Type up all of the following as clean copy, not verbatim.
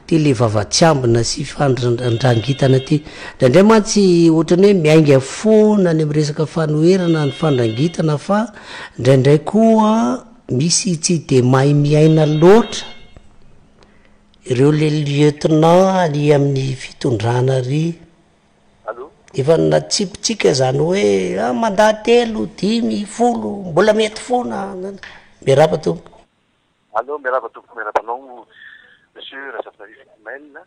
Ity le vava tsy ambina sy fandrangitana ity. Indraindray mantsy ohatran'ny hoe miainga foana any amin'ny resaka fanoherana ny fandrangitana fa indraindray koa misy tsy de mahay miaina loatra ireo le lieutenant any amin'ny fitondrana ry. Allô? Efa natsipitsika zany hoe ah, mandat telo, dimy, folo, mbola mety foana. Miarahaba tompoko. Allô, miarahaba tompoko, miarahaba anao Monsieur Razafinarivo Ismaël,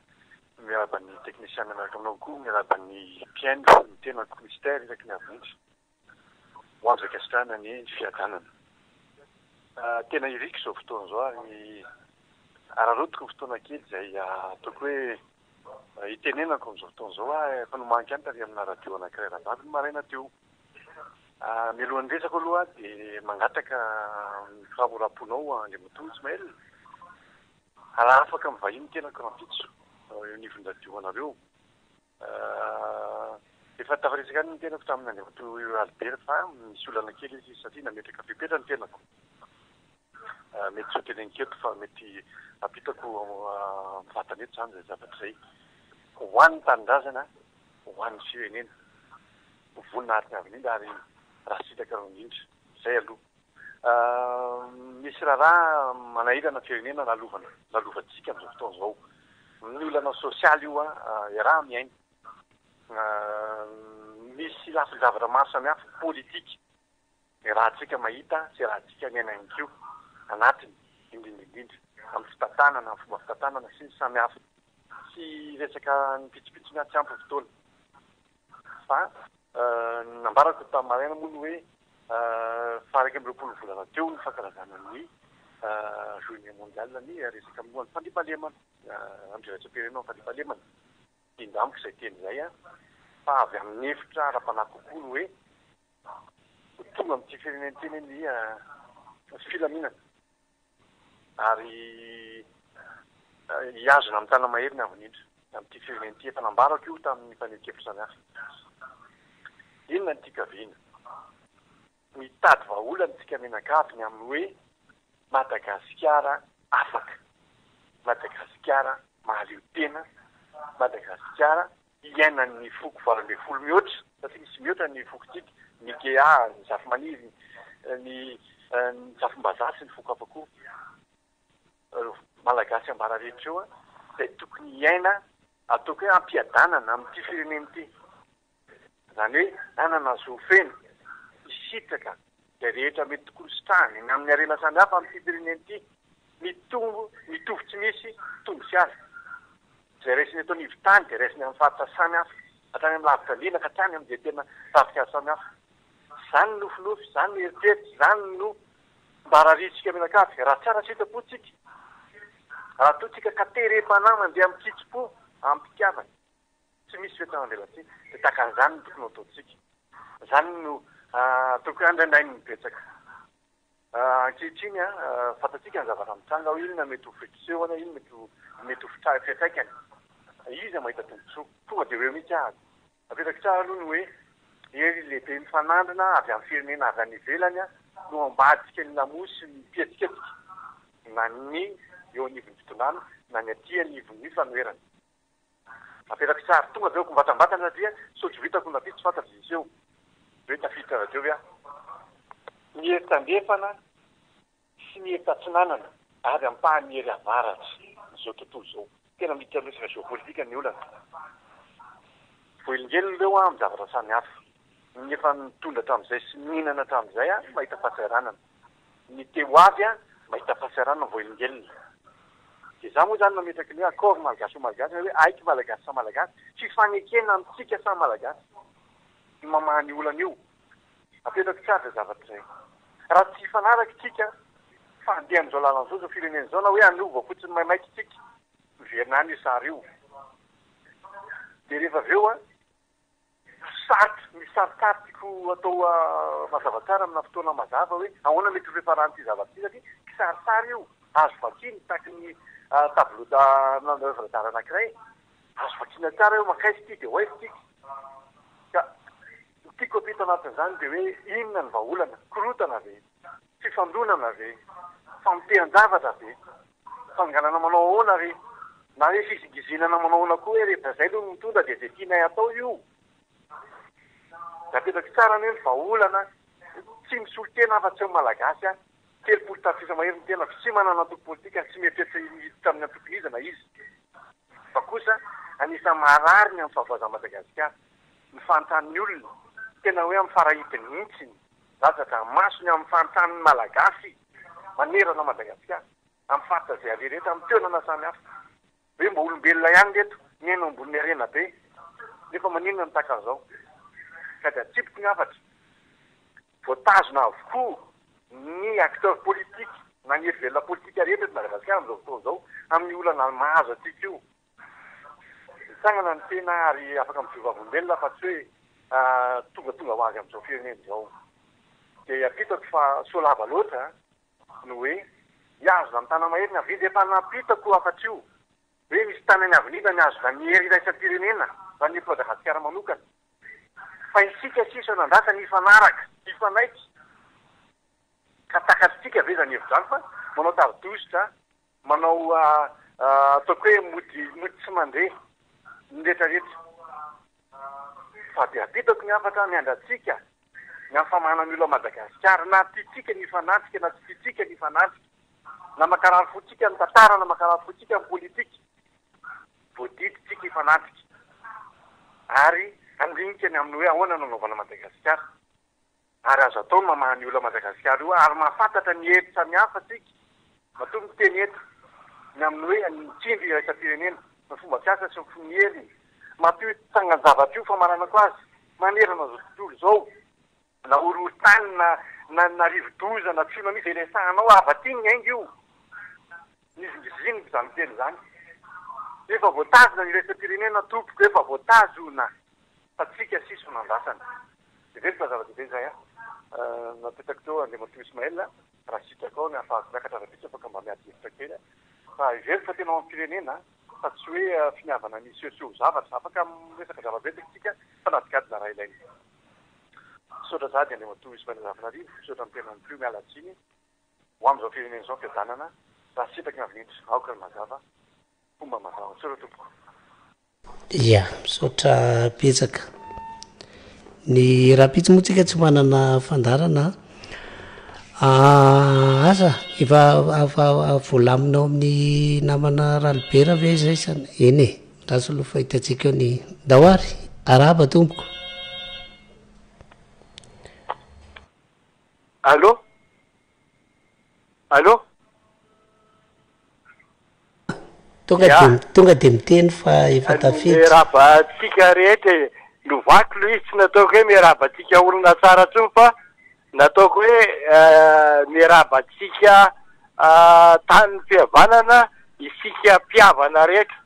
miarahaba ny technicien miaraka aminao koa, miarahaba ny mpihaino ny tenako Mister isaky ny avonjy. Ho azo ankasitrahana anie ny fiadanana. Tena iriko izao fotoana izao ary araraotiko ny fotoana kely izay ataoko hoe itenenako amin'izao fotoana izao aho efa nomaniko ihany tary amina radio anankiray rahavavy ny maraina teo. Mialohan'ny resako aloha dia mangataka ny fahamoram-ponao Andriamatoa Ismaël raha afaka mivahiny tenako rahampitso eo anivon'ny radio anareo. Efa tafaresaka ihany ny tenako tamin'ny Andriamatoa Albert fa misy olana kely izy satria nametraka fepetra ny tenako. Mety tsy ho teneniko eto fa mety hampitako mivantana eto izany izay zavatra izay. Ho an'ny tanindrazana, ho an'ny firenena. Ho voninahitry ny avo indrindra ary raha sitraka indrindra. Izay aloha. Misy raharaha manahirana ny firenena lalovana, lalovantsika amin'izao fotoana izao. Ny olana sosialy io iaraha-miaina. Misy lafin-javatra maro samihafa, politika, iarahantsika mahita sy iarahantsika miaina ihany koa anatiny, indrindra indrindra amin'ny fitantanana, amin'ny fomba fitantanana sy ny samihafa. Tsy resaka ny pitsopitsony aho, tsy ampy ny fotoana fa Ny nambarako tamin'ny maraina moa ny hoe faha 21 volana teo ny fankalazana ny journée mondiale ny resaka momba ny fandriampahalemana, andro iraisam-pirenena ho an'ny fandriampahalemana. Indramiko izay teny izay fa avy amin'ny hevitra ara-panahy kokoa ny hoe ho tonga amin'ity firenena ity anie ny filaminana. ary hihazona amin'ny tana-mahery ny avo indrindra amin'ity firenena ity. Efa nambarako io tamin'ny fanehoan-kevitra samihafa. Inona no tiako haviana? Mitady vahaolana isika mianakavy ny amin'ny hoe Madagasikara afaka, Madagasikara mahaleo tena, Madagasikara iainan'ny foko 18 mihoatra, satria misy mihoatra ny fokontsika, ny Kea, ny Zafimaniry, ny ny Zafimbazaha sy ny foko hafa koa. Ireo Malagasy ambara rehetra ireo dia tokony hiaina ataoko hoe am-piadanana amin'ity firenena ity. Izany hoe hanana zo feno hisitraka izay rehetra mety tokony hositrahany ny amin'ny harena samihafa amin'ity firenena ity. Mitombo, mitovy tsy misy tombo sy aza. Izay raisina eto anivon-tany dia raisina amin'ny faritra samy hafa, hatrany amin'ny lavitra andriana ka hatrany amin'izay tena ravinkazo samy hafa. Izany ny nofinofy, izany ny eritreritra, izany no mba rariantsika mianakavy. Raha tsara sitrapo tsika, raha toa tsika ka terem-panahy mandeha amin-kitsim-po, amim-pitiavana, tsy misy fihatsaram-belatsihy, dia tahaka an'izany no tokony ho ataontsika. Izany no tokony handrandrain'ny betsaka. Ankehitriny, fantatsika ny zavatra mitranga hoe inona mety ho fisehony, inona mety ho mety ho fiantraikany. Iza mahita tombontsoa? Tonga dia ho eo mihitsy aho. Apetrako tsara aloha ny hoe hery lehibe mifanandrina avy amin'ny firenena avy any ivelany no ambadika ny lamosy mihetsiketsika na ny eo anivon'ny fitondrana na ny aty anivon'ny fanoherana. Apetrako tsara. Tonga avy eo ko mivantambantana satria sao tsy vitako na vitsy fantatro izay hiseho. Hoe tafiditra radio ve aho. Ny hery tandrefana sy ny hery tatsinanana ary ampahan'ny hery avaratra izao tontolo izao. Tena miditra amin'ny resaka géopolitique ny olana. Voahelingelina ireo amin'ny zavatra samihafa. Ny efa nitondra hatramin'izay sy nihinana hatramin'izay mahita fahasahiranana. Ny te ho avy mahita fahasahiranana voahelingelina. Dia za moa izany nametraky ny hoe accord malgacho-malgache na hoe aiky malagasy samy malagasy, fifanekena amintsika samy malagasy ny mamaha ny olana io. Apetrako tsara izay zavatra izay. Raha tsy hifanaraka isika fa handeha amin'izao lalana izao izao firenena izao na hoe hanova fotsiny maimaika isika, miverina any io sary io. Dia rehefa avy eo sarotra, misy sarisary tiako atao mazava tsara amina fotoana mazava hoe ahoana mety ho fiafaran'ity zavatra ity satria kisarisary io, azo vakiana tahaky ny tableau œuvre d'art anankiray, azo vakiana tsara hoe mankaiza ity dia ho aiza ity. Ka ny tiako ampita anatin'izany dia hoe inona ny vahaolana? Korontana ve? Fifandonana ve? Famotehan-javatra ve? Fanganana manao ahoana re? Na hoe fizingizinana manao ahoana koa hoe rehefa izay aloha no mitondra dia izay tianay atao io. Dia apetrako tsara anie ny vahaolana, tsy misolo tena afa-tsy ny Malagasy aho. 30 tapitrisa mahery ny tenako, tsy manana antoko politika, tsy mieritreritra hiditra amin'ny antokon'iza na iza. Fa kosa anisan'ny marary ny amin'ny fahavoazan'i Madagasikara, ny fahantran'ny olona, tena hoe amin'ny farahidiny mihitsy, latsa-dranomaso ny amin'ny fahantran'ny Malagasy manerana Madagasikara, amin'ny faritra izay aleha rehetra, amin'ny toerana samy hafa. Hoe mba olombelona ihany reto, miaina ao ambonin'ny harena be, nefa maninona no tahaka an'izao? Ka dia atsipiko ny hafatra, voatazona avokoa ny acteurs politiques na ny hery velona politika rehetra eto Madagasikara amin'izao fotoana izao amin'ny olana mahazo antsika io. Mitsangana ny tena ary afaka mijoro vavolombelona fa tsy hoe tongatonga ho azy amin'izao firenena izao. Dia ampitako fa soa lava loatra ny hoe hihazona amin'ny tana-mahery ny Avenida. Efa nampitako io hafatra io hoe misy tanan'ny Avenida mihazona ny hery iraisam-pirenena raha ny eto Madagasikara manokana. Fa isika sisa nandrasana hifanaraka, hifanaiky. Ka takatritsika ve izany hevitra izany fa manao tari-dositra, manao ataoko hoe mody mody tsy mandre ny rehetrarehetra. Fa dia ampitako ny hafatra miandry antsika ny amin'ny famahana ny olona Madagasikara, na tiantsika ny hifanatrika na tsy tiantsika ny hifanatrika, na mankarary fontsika ny tantara na mankarary fontsika ny politika. Voadidy tsika hifanatrika ary handinika ny amin'ny hoe ahoana no hanaovana Madagasikara. Ary azo atao ny mamaha ny olona Madagasikara io ary mahafantatra ny hery samihafa tsika. Matoa miteny eto ny amin'ny hoe ny tsindry iraisam-pirenena, ny fomba fiasa sy ny heriny. Matoa io tsangan-javatra io famaranako azy manerana izao tontolo izao. Na horohorontany na na na rivodoza na tsunami izay resahanao hava-tiany ny ainga io. Nizingiziniko izany teny izany. Efa voatazona ny iraisam-pirenena tompoko, efa voatazona fa tsika sisa no andrasana. Heveriko fa zava-dehibe izay an. Napetrako teo Andriamatoa Ismaël, raha sitrakao ny ahafahako miakatra rahampitso afaka mba miady hevitra kely fa heveriko fa tena ao amin'ny firenena fa tsy hoe finiavana ny hisehoseho zavatra. Afaka miresaka zava-betsaka isika fa nadikadina raha ilaina. Misaotra sahady Andriamatoa Ismaël Rafinarivo, misaotra ny tenany koa, miala tsiny ho amin'izao firenena izao fiadanana raha sitraky ny avenitra aoka ny mazava fomba mazava. Misaotra tompoko. Ia, misaotra betsaka. Ny rahampitso moa tsika tsy manana fandaharana an. Asa, efa efa voalamina ao amin'ny namana Ralibera ve izay sa, eny e, lasa aloha fa hitantsika eo ny, ndao ary, arahaba tompoko. Allô? Allô? Tonga dia tonga dia miteny fa efa tafiditra. Miarahaba antsika rehetra e. Novako ilay izy tsy nataoko hoe miarahaba antsika olona tsara intsony fa nataoko hoe miarahaba antsika tanin'ny fihavanana isika mpihavana rehetra.